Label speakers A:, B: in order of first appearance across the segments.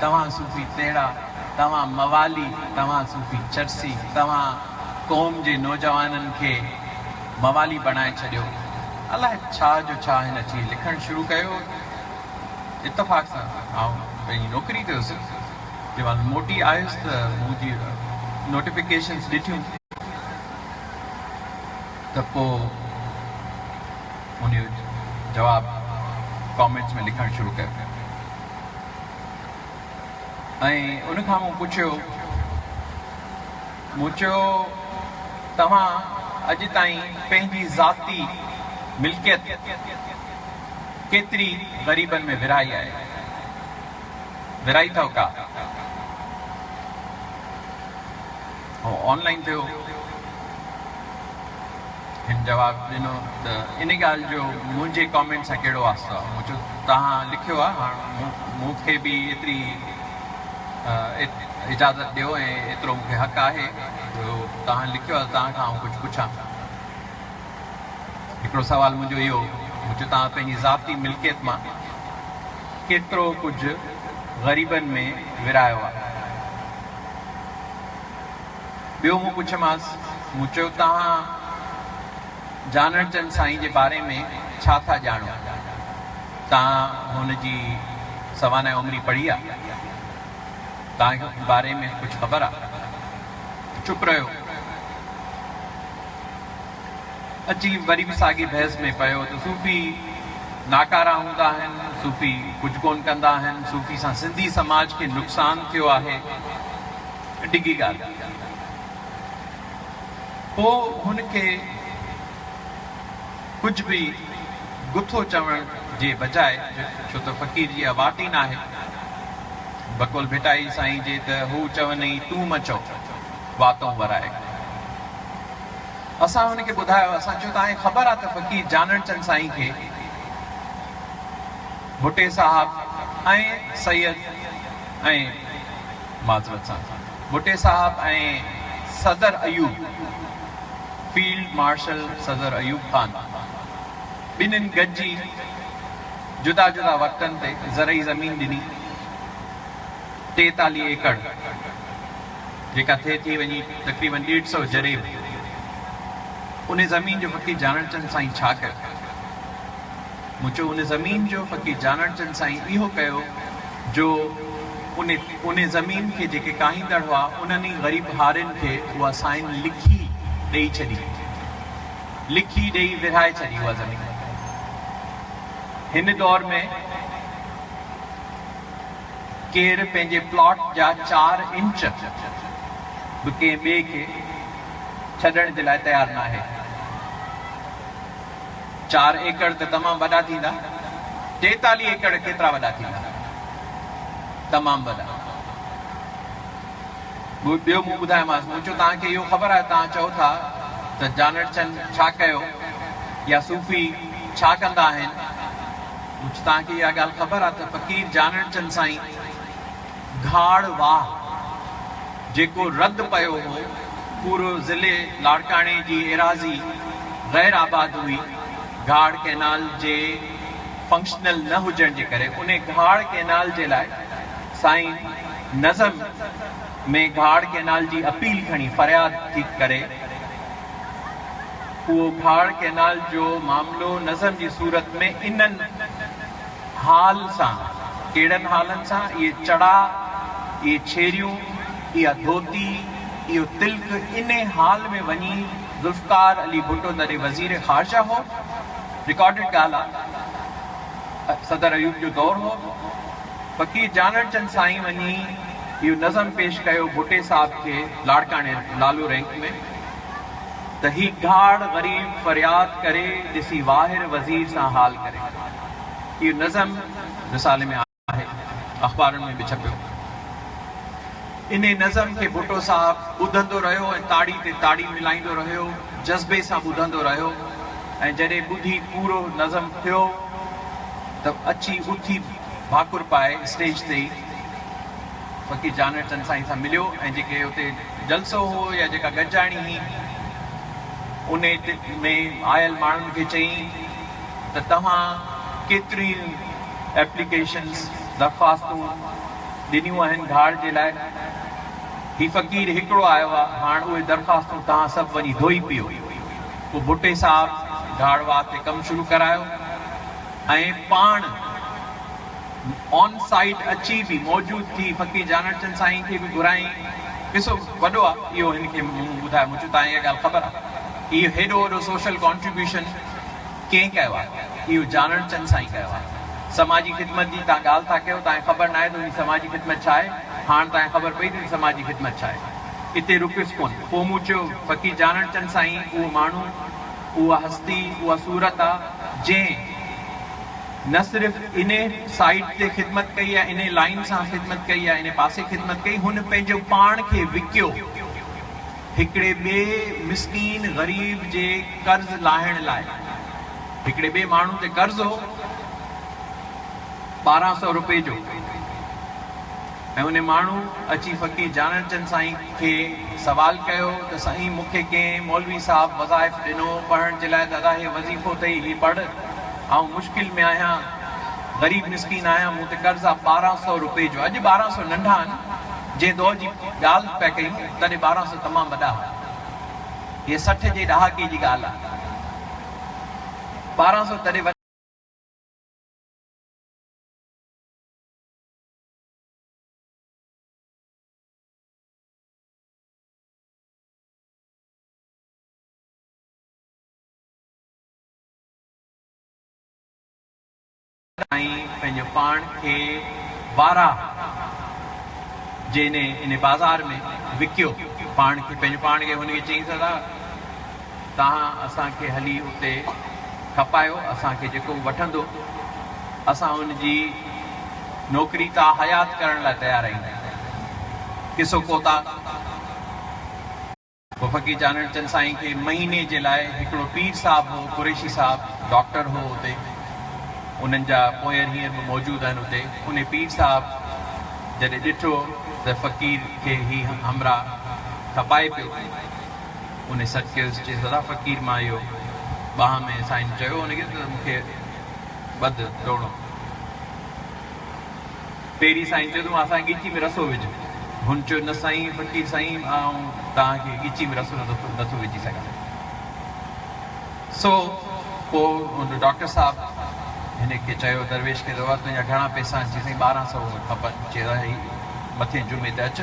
A: توهان صوفي تهڙا، توهان موالي، توهان صوفي چرسي، توهان قوم جي نوجوانن کي موالي بڻائي ڇڏيو. الائي ڇا جو ڇا هن اچي لکڻ شروع ڪيو. اتفاق سان آئون پنهنجي نوڪري تي هيس، جنهن مهل موٽي آيس ته مون جي نوٽيفڪيشنز ڏٺيون ته پوء ان جو جواب ڪامينٽس ۾ لکڻ شروع ڪيو ۽ ان کان مون پڇيو، مون چيو توهان اڄ تائين پنهنجي ذاتي ملڪيت ڪيتري غريبن ۾ ورهائي آهي؟ ورهائي اٿو ڪا؟ هو آن لائين ٿيو. هن جواب ڏنو ته ان ڳالهه جو منهنجي ڪامينٽ سان ڪهڙو واسطو آهي؟ مون چيو توهان لکيو آهي هاڻ مون کي به ايتري اجازت ڏيو ۽ ايترو مون کي حق آهي جو توهان لکيو آهي ته توهان کان آئون ڪجهه پڇان. هڪڙو سوال منهنجو اهو هو، مون چيو توهان پنهنجي ذاتي ملڪيت مان ڪيترو ڪجهه غريبن ۾ ورهايو آهي؟ ٻيو مون پڇيمانس، مون چيو توهان جانڻ چند سائين جي باري ۾ ڇا ٿا ڄاڻو؟ توهان هن جي سوانح عمري پڙهي آ؟ توهان کي باري ۾ ڪجهه خبر آ؟ چپ رهيو. اچي وري به ساڳي بحث ۾ پيو ته صوفي ناڪارا هوندا آهن، صوفي ڪجهه ڪونه ڪندا آهن، صوفي سان سنڌي سماج کي نقصان ٿيو آهي. ڊگهي ڳالهه. پوء هن کي ڪجهه به گٿو چوڻ جي بجاء، ڇو ته فقير جي اها واٽ ئي ناهي، بقول ڀٽائي سائين جي ته هو چونئي تون م چئو، واتئون ورائي. اسان هن کي ٻڌايو، اسان چيو توهان کي خبر آ ته فقير جانڻ چند سائين کي ڀٽي صاحب ۽ سيد ۽ معذرت سان ڀٽي صاحب ۽ صدر ايوب، فيلڊ مارشل صدر ايوب خان، ٻنهين گڏجي جدا جدا وقتن تي زرعي زمين ڏني، 43 ايڪڙ جيڪا ٿئي ٿي وڃي تقريبن ڏيڍ سئو جريب. ان زمين جو فقير جانڻ چند سائين ڇا ڪيو؟ مون چيو ان زمين جو فقير جانڻ چند سائين اهو ڪيو جو ان ان زمين کي جيڪي ڪاهيندڙ هئا انهن ئي غريب هارين کي اها سائين لکي ڏئي ڇڏي. لکي ڏئي ورهائي ڇڏي اها زمين. هن دور ۾ ڪير پنهنجي پلاٽ جا چار انچ به ڪنهن ٻئي کي ڇڏڻ جي لاء تيار ناهي. چار ايڪڙ ته تمام وڏا ٿيندا، 43 ايڪڙ ڪيترا وڏا ٿيندا؟ تمام وڏا. ٻيو مون ٻڌايومانس، مون چيو توهان کي اهو خبر آهي توهان چئو ٿا ته جانڻ چند ڇا ڪيو يا صوفي ڇا ڪندا آهن؟ مون چيو توهان کي اها ڳالهه خبر آهي ته فقير جانڻ چند سائين گهاڙ واهه جيڪو رد پيو هو، پورو ضلعي لاڙڪاڻي جي ايراضي غير آباد هئي، گهاڙ ڪئنال جي فنڪشنل نه هجڻ جي ڪري انهي گهاڙ ڪئنال جي لاء سائين نظم ۾ گهاڙ ڪئنال جي اپيل کڻي فرياد ٿي ڪري اهو گهاڙ ڪئنال جو معاملو نظم جي صورت ۾ انهن حال سان، ڪهڙن حالن سان، اهي چڙا، اهي ڇيريون، اها ڌوتي، اهو تلڪ، انهي حال ۾ وڃي ذوالفقار علي ڀٽو تڏهن وزير خارجه هو، رڪارڊڊ ڳالهه آ، صدر ايوب جو دور هو، فقير جانڻ چند سائين وڃي اهو نظم پيش ڪيو ڀٽي صاحب کي لاڙڪاڻي لالو رينڪ ۾. ته هي گهاڙ غريب فرياد ڪري، ڏسي واهر وزير سان حال ڪري. اهو نظم رسالي ۾ آهي، اخبارن ۾ به ڇپيو. انهي نظم کي ڀٽو صاحب ٻڌندو رهيو ۽ تاڙي تي تاڙي ملائيندو رهيو، جذبي سان ٻڌندو رهيو ۽ جڏهن ٻڌي پورو نظم ٿيو ته اچي اٿي ڀاڪر پائي اسٽيج تي ئي فقير جانڻ چند سائين سان مليو ۽ جيڪي اتي جلسو هو يا جيڪا گڏجاڻي هئي انهي ۾ آيل ماڻهن کي چيائين ته توهان ڪيتريون ايپليڪيشنز، درخواستون، ڏنيون آهن گهاڙ جي لاء. هي فقير هڪڙو آيو آ، هاڻ اهي درخواستون توهان سڀ وڃي ڌوئي پيئو. پوء ڀٽي صاحب گهاڙ واهه تي ڪم شروع ڪرايو ۽ پاڻ آن سائيٽ اچي به موجود ٿي فقير جانڻ چند سائين کي به گهرايائين. قصو وڏو آ، اهو هن کي مون ٻڌايو، مون چيو توهان کي اها ڳالهه خبر آ، اهو هيڏو وڏو سوشل ڪانٽريبيوشن ڪنهن ڪيو آ؟ اهو جانڻ چند سائين ڪيو آ. سماجي خدمت جي توهان ڳالهه ٿا ڪيو، توهان کي خبر ناهي ته ان جي سماجي خدمت ڇا آهي؟ هاڻ توهان کي خبر پئي ته ان جي سماجي خدمت ڇا آهي. اتي رڪيس ڪونه. پوء مون چيو، فقير جانڻ چند سائين اهو ماڻهو، اها هستي، اها صورت آ، جنهن نه صرف انهي سائيڊ تي خدمت ڪئي آ، انهي لائين سان خدمت ڪئي آ، انهي پاسي خدمت ڪئي، هن پنهنجو پاڻ کي وڪيو. هڪڙي ٻئي مسڪين غريب جي قرض لاهڻ لاء. هڪڙي ٻئي ماڻهو تي قرض هو 12 سئو روپئي جو ۽ ان ماڻهو اچي فقير جانڻ چند سائين کي سوال ڪيو ته سائين مون کي ڪنهن مولوي صاحب وظائف ڏنو پڙهڻ جي لاء ته ادا هي وظيفو اٿئي هي پڙهه آئون مشڪل ۾ آهيان غريب مسڪين آهيان مون تي قرض آ 12 سئو روپئي جو اڄ 12 سئو ننڍا آهن جنهن دور جي ڳالهه پيا ڪيون تڏهن 12 سئو تمام وڏا هئا. هيء 60 جي ڏهاڪي جي ڳالهه آ. 12 سئو تڏهن وڏا. سائين پنهنجو پاڻ کي وارهه جي انهي بازار ۾ وڪيو پاڻ کي پنهنجو پاڻ کي هن کي چيائين دادا توهان اسان کي هلي اتي کپايو اسان کي جيڪو به وٺندو اسان ان جي نوڪري تا حيات ڪرڻ لاء تيار آهيون قصو ڪوتاهه. پوء فقير جانڻ چند سائين کي مهيني جي لاء هڪڙو پير صاحب هو قريشي صاحب ڊاڪٽر هو اتي انهن جا پوئر هينئر به موجود آهن اتي انهي پير صاحب جڏهن ڏٺو ته فقير کي هي همراهه کپائي پيو انهي سڏ ڪيس چيس دادا فقير مان اهو ٻانهن ۾ سائين چيو ان کي ته مون کي ٻڌ ٽوڻو. پهرين سائين چيو ته اسان جي ڳچي ۾ رسو وجهه. هن چيو نه سائين فقير سائين آئون توهان کي ڳچي ۾ رسو نٿو وجهي سگهان. سو پوء هن ڊاڪٽر صاحب هن کي چيو درويش کي ته بابا تنهنجا گهڻا پئسا آهن؟ چيس سائين 12 سئو کپن. چيس هي مٿين جمعي تي اچ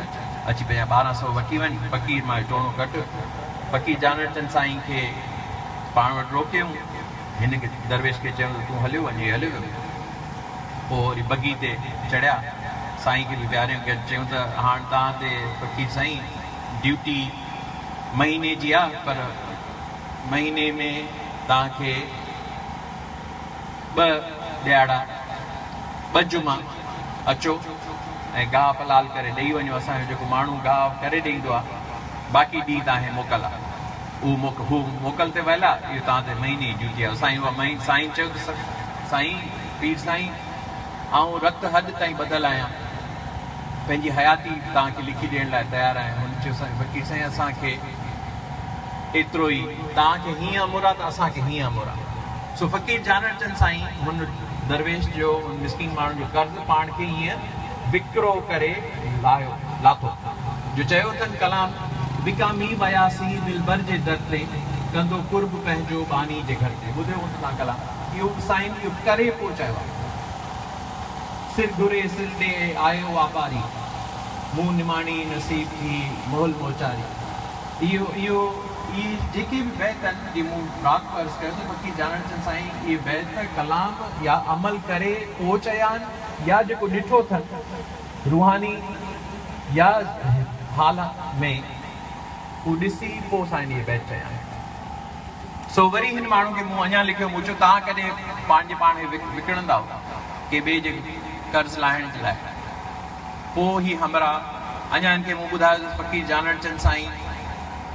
A: اچي پنهنجا 12 سئو وٺي وڃ. فقير مان ٽوڻو ڪٽ. فقير جانڻ چند سائين کي پاڻ وٽ روڪيائون. هن کي درويش کي چيائون ته تون هليو وڃ. هي هليو ويو. پوء وري بگي تي چڙهيا، سائين کي به ويهاريائون گڏ، چيائون ته هاڻ توهان تي فقير سائين ڊيوٽي مهيني جي آ، پر مهيني ۾ توهان کي ٻه ڏهاڙا، ٻه جمعا اچو ۽ گاهه پلال ڪري ڏئي وڃو، اسان جو جيڪو ماڻهو گاهه ڪري ڏئي ايندو آ، باقي ڏينهن توهان کي موڪل آ. اهو هو موڪل تي ويل آ، اهو توهان تي مهيني جي ڊيوٽي آ. سائين اها مهيني سائين چيو ته سائين پير سائين آئون رت هڏ تائين ٻڌل آهيان، پنهنجي حياتي به توهان کي لکي ڏيڻ لاء تيار آهيان. هن چيو سائين فقير سائين اسان کي ايترو ئي توهان کي هيئن امر آ ته اسان کي هيئن امر آ. سو فقير جانڻ چند سائين هن درويش جو هن مسڪين ماڻهو جو قرض پاڻ کي هيئن وڪرو ڪري لاهيو لاٿو جو چيو اٿن ڪلام وڪامي وياسين دلبر جي در تي ڪندو قرب پنهنجو ٻانهي جي گهر تي ٻڌيو هوندو توهان ڪلام اهو به سائين اهو ڪري پوء چيو آهي سر گهري سر ڏي آيو واپاري مون نماڻي نصيب ٿي مهل موچاري اهو اهو اهي جيڪي به بيت آهن جي مون رات به عرض ڪيو ته فقير جانڻ چند سائين اهي بيت ڪلام يا عمل ڪري پوء چيا آهن يا جيڪو ڏٺو اٿن روحاني يا حال ۾ هو ڏسي پوء سائين اهي بيت چيا آهن. سو وري هن ماڻهو کي مون اڃا لکيو، مون چيو توهان ڪڏهن پنهنجي پاڻ کي وڪڻندائو ڪنهن ٻئي جي قرض لاهڻ جي لاء؟ پوء هي همراهه اڃا هن کي مون ٻڌايو ته فقير جانڻ چند سائين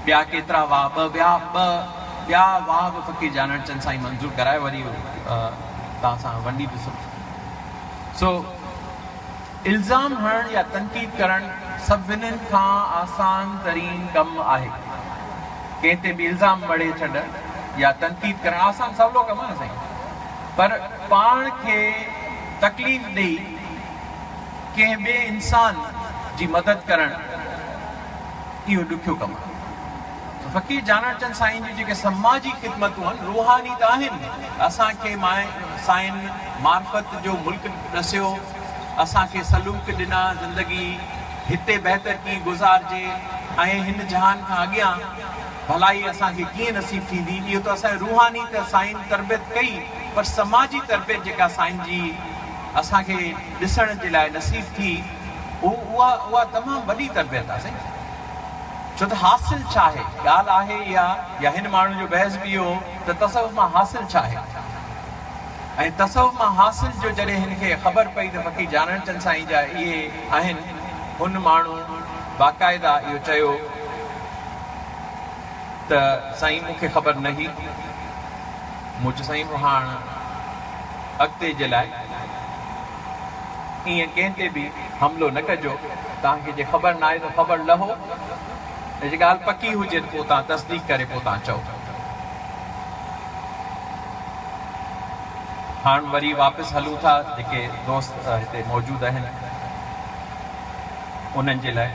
A: ٻيا ڪيترا واهه ٻه ٻيا ٻه ٻيا واهه به فقير جانڻ چند سائين منظور ڪرايو وري توهان سان ونڊيندس. سو الزام هڻڻ يا تنقيد ڪرڻ سڀني کان آسان ترين ڪم آهي. ڪنهن تي به الزام مڙهي ڇڏڻ يا تنقيد ڪرڻ آسان سولو ڪم آهي نه سائين. پر پاڻ کي تڪليف ڏئي ڪنهن ٻئي انسان جي مدد ڪرڻ اهو ڏکيو ڪم آهي. فقير جانڻ چند سائين جون جيڪي سماجي خدمتون آهن، روحاني ته آهن، اسان کي سائين معرفت جو ملڪ ڏسيو، اسان کي سلوڪ ڏنا، زندگي هتي بهتر ڪيئن گذارجي ۽ هن جهان کان اڳيان ڀلائي اسان کي ڪيئن نصيب ٿيندي، اهو ته اسان جي روحاني ته سائين تربيت ڪئي پر سماجي تربيت جيڪا سائين جي اسان کي ڏسڻ جي لاء نصيب ٿي، اها اها تمام وڏي تربيت آهي سائين. ڇو ته حاصل ڇا آهي؟ ڳالهه آهي اها يا هن ماڻهن جو بحث به اهو هو ته تصوف مان حاصل ڇا آهي؟ ۽ تصوف مان حاصل جو جڏهن هن کي خبر پئي ته فقير جانڻ چند سائين جا اهي آهن، هن ماڻهو باقاعده اهو چيو ته سائين مون کي خبر نه هئي. مون چيو سائين هاڻ اڳتي جي لاء ائين ڪنهن تي به حملو نه ڪجو، توهان کي جي خبر ناهي ته خبر لهو ۽ جي ڳالهه پڪي هجي ته پوء توهان تصديق ڪري پوء توهان چئو. هاڻ وري واپس هلون ٿا جيڪي دوست هتي موجود آهن انهن جي لاء.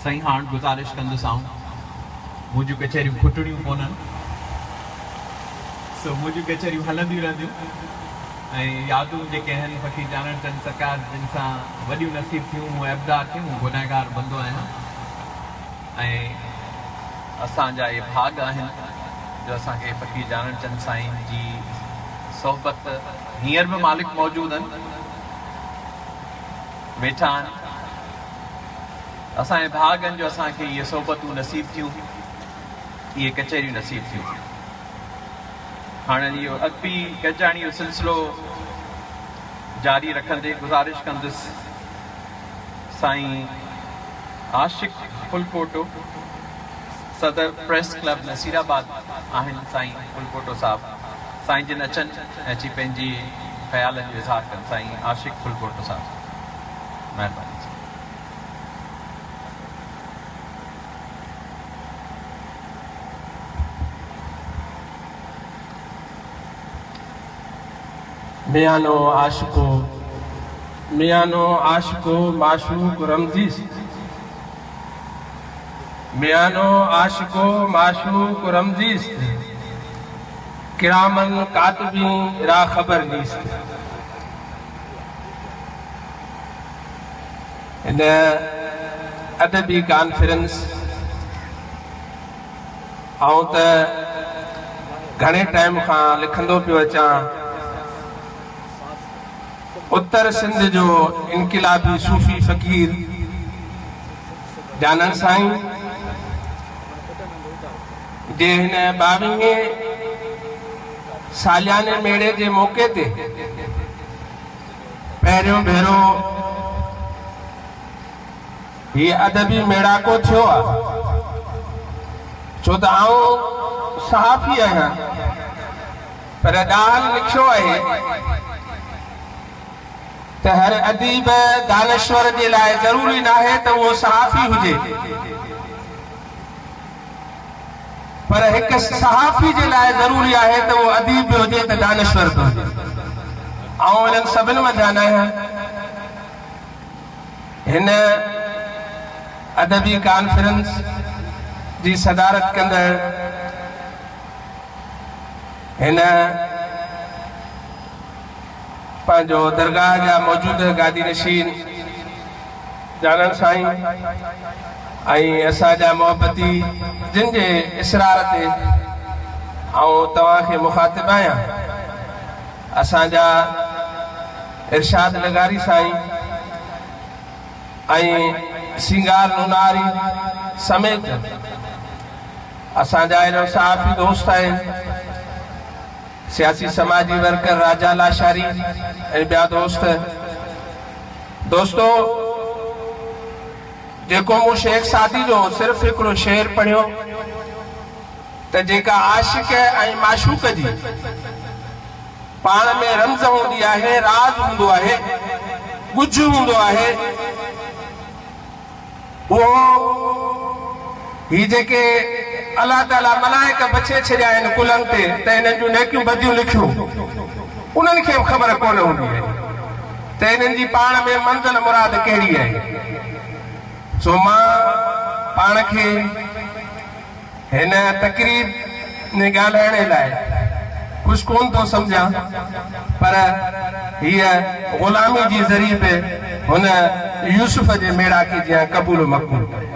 A: سائين هاڻ گذارش ڪندس آئون منهنجون ڪچهريون کٽڻيون ڪونهن سو منهنجون ڪچهريون هلنديون رهنديون ۽ يادون جيڪي آهن فقير جانڻ چند سرڪار جن سان وڏيون نصيب ٿيون مون عيبدار ٿيون مون گنهگار بندو آهيان ۽ اسان جا اهي ڀاڳ آهن جو اسان کي فقير جانڻ چند سائين جي صحبت هينئر به مالڪ موجود آهن ويٺا آهن. اسان جي ڀاڳ آهن جو اسان کي اهي صحبتون نصيب ٿيون، اهي ڪچهريون نصيب ٿيون. هاڻ اهو ادبي گڏجاڻي جو سلسلو جاري رکندي گذارش ڪندس سائين عاشق ڦلپوٽو صدر پريس ڪلب نصيرآباد آهن سائين ڦلپوٽو صاحب سائين جن اچن ۽ اچي پنهنجي خيالن جو اظهار ڪن سائين عاشق ڦلپوٽو صاحب مهرباني.
B: ميانو عاشقو ميانو عاشقو معشوق رمزيست ميانو عاشقو معشوق رمزيست ڪرامن ڪاتبين را خبر نيست. هن ادبي ڪانفرنس آئون ته گهڻي ٽائيم کان لکندو پيو اچان. اتر سنڌ جو انقلابي صوفي فقير جانڻ سائين جي هن ٻاويهين سالياني ميڙي جي موقعي تي پهريون ڀيرو هي ادبي ميڙاڪو ٿيو آ، ڇو ته آئون صحافي آهيان، پر ڏاهن لکيو آهي ته هر اديب دانشور جي لاء ضروري ناهي ته اهو صحافي هجي. پر هڪ صحافي جي لاء ضروري آهي ته اهو اديب به هجي ته دانشور به هجي. آئون انهن سڀن منجهان ناهيان. هن ادبي ڪانفرنس جي صدارت ڪندڙ هن پنهنجو درگاهه جا موجوده گادي نشين جانڻ سائين ۽ اسان جا محبتي جن جي اصرار تي آئون توهان کي مخاطب آهيان اسان جا ارشاد لغاري سائين ۽ سينگار نوناري سميت. اسان جا اهڙا صحافي دوست آهن، سياسي سماجي ورڪر راجا لاشاري ۽ ٻيا دوست. دوستو! جيڪو مون شيخ سعدي جو صرف هڪڙو شعر پڙهيو ته جيڪا عاشق ۽ معشوق جي پاڻ ۾ رمز هوندي آهي، راز هوندو آهي، ڳجهه هوندو آهي، اهو هي جيڪي الله تعاليٰ ملائڪ بڇي ڇڏيا آهن ڪلهن تي ته انهن جون نيڪيون بديون لکيون، انهن کي به خبر ڪونه هوندي آهي ته انهن جي پاڻ ۾ منزل مراد ڪهڙي آهي. سو مان پاڻ کي هن تقريب ۾ ڳالهائڻ لاء خوش ڪونه ٿو سمجهان، پر هيء غلامي جي ذري به هن يوسف جي ميڙاڪي جيان قبول و مقبول ڪري.